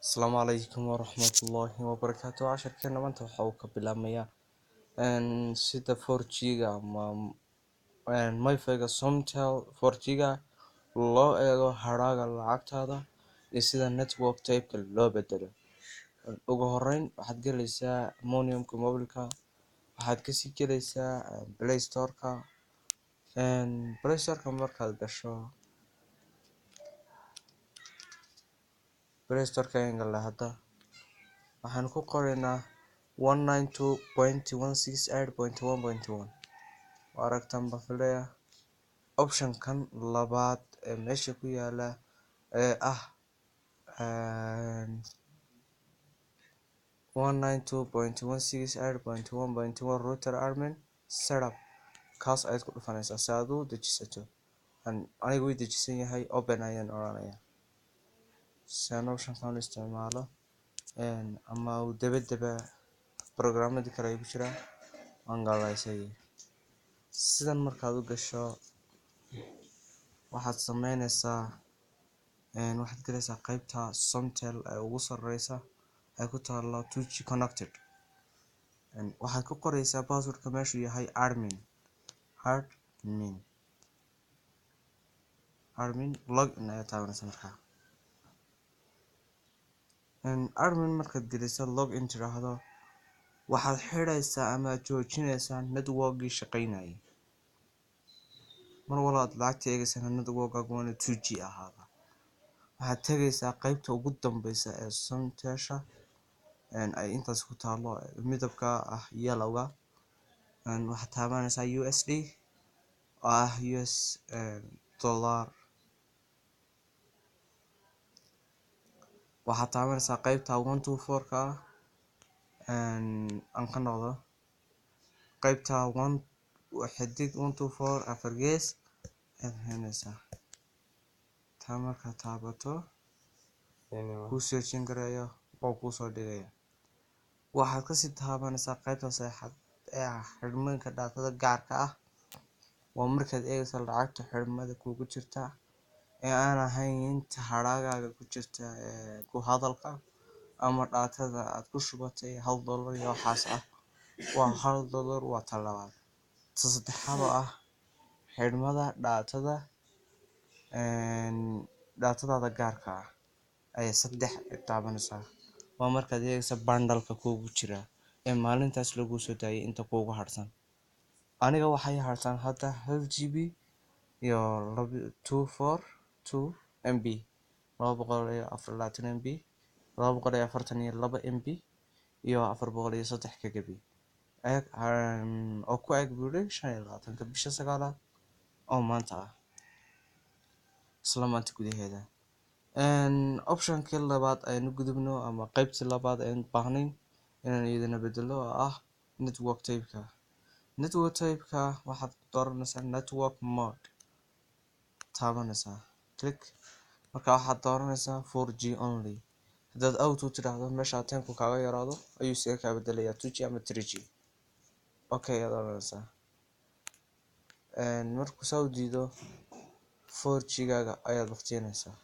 Asalaamu calaykum waraxmatullaahi wabarakaatu. Casharkeena maanta waxa uu ka bilaabmayaa sida 4G-ga ama MiFi-ga Somtel 4G-ga loo eego hadhaaga lacagtaada iyo sida network type-ka loo bedelo. Ugu horeyn waxaad gelaysaa menu-ga mobilka, waxaad kasii gelaysaa Play Store-ka. Play Store-ka markaad gasho, Play Store-ka ayaan galnay hadda. Waxaan ku qoraynaa 192.168.1.1. Waa aragtaan baan filayaa. Option-kan labaad ee meesha ku yaala ee ah 192.168.1.1 router admin setup, kaas ayaad ku dhufanaysaa si aad u dejisato. Aniga wuu dejisan yahay, open ayaan odhanayaa si aan option-kan u isticmaalo ama uu daba programmadii kale ay ku jiraan waan galaa isagii. Sidan markaad u gasho, waxaad sameynaysaa, waxaad galaysaa qaybta Somtel ee ugu sareysa ay ku taalo 2G connected. Waxaad ku qoraysaa passwordka meeshuu yahay admin, admin, admin, login ayaa taabanaysaa markaa. Admin markaad geliso, login tiraahdo, waxaad xidhaysaa ama joojinaysaa networkii shaqaynayay. Mar walba aad lacagta eegaysana networkaagu waa inuu 2G ahaada. Waxaad tegaysaa qaybta ugu dambeysa ee Somtelsha ay intaas ku taalo midabka ah yellowga. Waxaad taabanaysaa USD oo ah US dollar. Waxaad taabanaysaa qaybta 124 ka ah, aan ka noqdo qaybta 1 xidig 124 afar gees ayaad haynaysaa. Taa markaad taabato, kuu searching gareeyo oo kuu soo dhigaya. Waxaad kasii taabanaysaa qaybta saddexaad ee ah xidhmooyinka daatada gaarka ah. Waa markaad eegayso lacagta xidhmada kuugu jirta ee aan ahayn inta hadhaagaaga ku jirta ee ku hadalka ama daatada aad ku shubatay $1 iyo waxaas ah. Waa $1, waa ta labaad. Ta saddexaad oo ah xidhmada daatada, daatadaada gaarka ah ayaa saddex taabanaysaa. Waa markaad eegayso bundle-ka kuugu jira ee maalintaas laguu soo daayay inta kuugu harsan. Aniga waxay harsan hadda 1 GB iyo 242 MB, 224 MB, 242 MB iyo 403 KB oo ku eg buu 25-ka bisha sagaalaad oo maanta ah, isla maanta gudaheeda. Option-kii labaad aynu gudubno ama qaybtii labaad aynu baahnayn inaan iyadana bedelo oo ah network type-ka. Network type-ka waxaad dooranaysaa network mode, taabanaysaa click. Marka waxaad dooranaysaa 4G only. Haddaad auto tiraahdo, meesha antenne-ku kaaga yaraado ayuu isaga kaa bedelayaa 2G ama 3G. Okay ayaad oranaysaa. Markuu saa u diido, 4G gaaga ayaad waqtiyanaysaa.